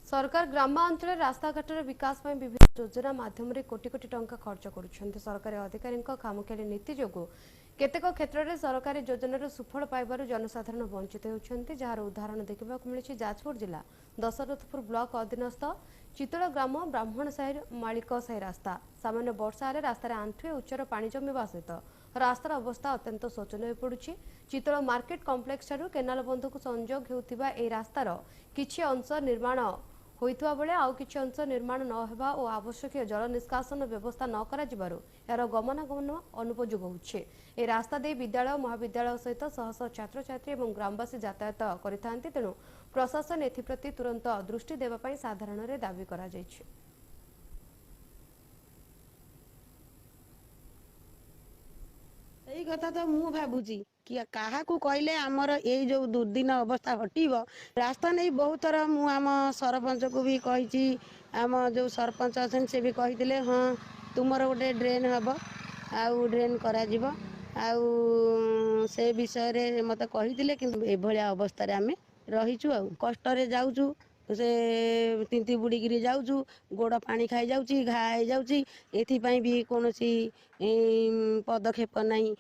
ସରକାର ଗ୍ରାମାଞ୍ଚଳରେ ରାସ୍ତାଘାଟର ବିକାଶ ପାଇଁ ବିଭିନ୍ନ ଯୋଜନା ମାଧ୍ୟମରେ କୋଟି କୋଟି ଟଙ୍କା ଖର୍ଚ୍ଚ କରୁଛନ୍ତି। ସରକାରୀ ଅଧିକାରୀଙ୍କ ଖାମଖିଆଲି ନୀତି ଯୋଗୁଁ କେତେକ କ୍ଷେତ୍ରରେ ସରକାରୀ ଯୋଜନାର ସୁଫଳ ପାଇବାରୁ ଜନସାଧାରଣ ବଞ୍ଚିତ ହେଉଛନ୍ତି, ଯାହାର ଉଦାହରଣ ଦେଖିବାକୁ ମିଳିଛି ଯାଜପୁର ଜିଲ୍ଲା ଦଶରଥପୁର ବ୍ଲକ ଅଧୀନସ୍ଥ ଚିତଳ ଗ୍ରାମ ବ୍ରାହ୍ମଣ ସାହିର ମାଳିକ ସାହି ରାସ୍ତା। ସାମାନ୍ୟ ବର୍ଷା ହେଲେ ରାସ୍ତାରେ ଆଣ୍ଠୁଏ ଉଚ୍ଚର ପାଣି ଜମିବା ସହିତ ରାସ୍ତାର ଅବସ୍ଥା ଅତ୍ୟନ୍ତ ଶୋଚନୀୟ ହୋଇପଡୁଛି। ଚିତଳ ମାର୍କେଟ କମ୍ପ୍ଲେକ୍ସ ଠାରୁ କେନାଲ ବନ୍ଧକୁ ସଂଯୋଗ ହେଉଥିବା ଏହି ରାସ୍ତାର କିଛି ଅଂଶ ନିର୍ମାଣ ହୋଇଥିବା ବେଳେ ଆଉ କିଛି ଅଂଶ ନିର୍ମାଣ ନ ହେବା ଓ ଆବଶ୍ୟକୀୟ ଜଳ ନିଷ୍କାସନ ବ୍ୟବସ୍ଥା ନ କରାଯିବାରୁ ଏହାର ଗମନାଗମନ ଅନୁପଯୋଗ ହେଉଛି। ଏହି ରାସ୍ତା ଦେଇ ବିଦ୍ୟାଳୟ, ମହାବିଦ୍ୟାଳୟ ସହିତ ଶହ ଶହ ଛାତ୍ରଛାତ୍ରୀ ଏବଂ ଗ୍ରାମବାସୀ ଯାତାୟାତ କରିଥାନ୍ତି। ତେଣୁ ପ୍ରଶାସନ ଏଥିପ୍ରତି ତୁରନ୍ତ ଦୃଷ୍ଟି ଦେବା ପାଇଁ ସାଧାରଣରେ ଦାବି କରାଯାଇଛି। ସେଇ କଥା ତ ମୁଁ ଭାବୁଛି କି କାହାକୁ କହିଲେ ଆମର ଏଇ ଯୋଉ ଦୁର୍ଦ୍ଦିନ ଅବସ୍ଥା ହଟିବ। ରାସ୍ତା ନେଇ ବହୁତ ଥର ମୁଁ ଆମ ସରପଞ୍ଚକୁ ବି କହିଛି। ଆମ ଯୋଉ ସରପଞ୍ଚ ଅଛନ୍ତି, ସେ ବି କହିଥିଲେ, ହଁ ତୁମର ଗୋଟେ ଡ୍ରେନ୍ ହବ ଆଉ ଡ୍ରେନ୍ କରାଯିବ, ଆଉ ସେ ବିଷୟରେ ମୋତେ କହିଥିଲେ। କିନ୍ତୁ ଏଭଳିଆ ଅବସ୍ଥାରେ ଆମେ ରହିଛୁ ଆଉ କଷ୍ଟରେ ଯାଉଛୁ, ସେ ତିନ୍ତି ବୁଡ଼ିକିରି ଯାଉଛୁ, ଗୋଡ଼ ପାଣି ଖାଇଯାଉଛି, ଘା ହେଇଯାଉଛି। ଏଥିପାଇଁ ବି କୌଣସି ପଦକ୍ଷେପ ନାହିଁ।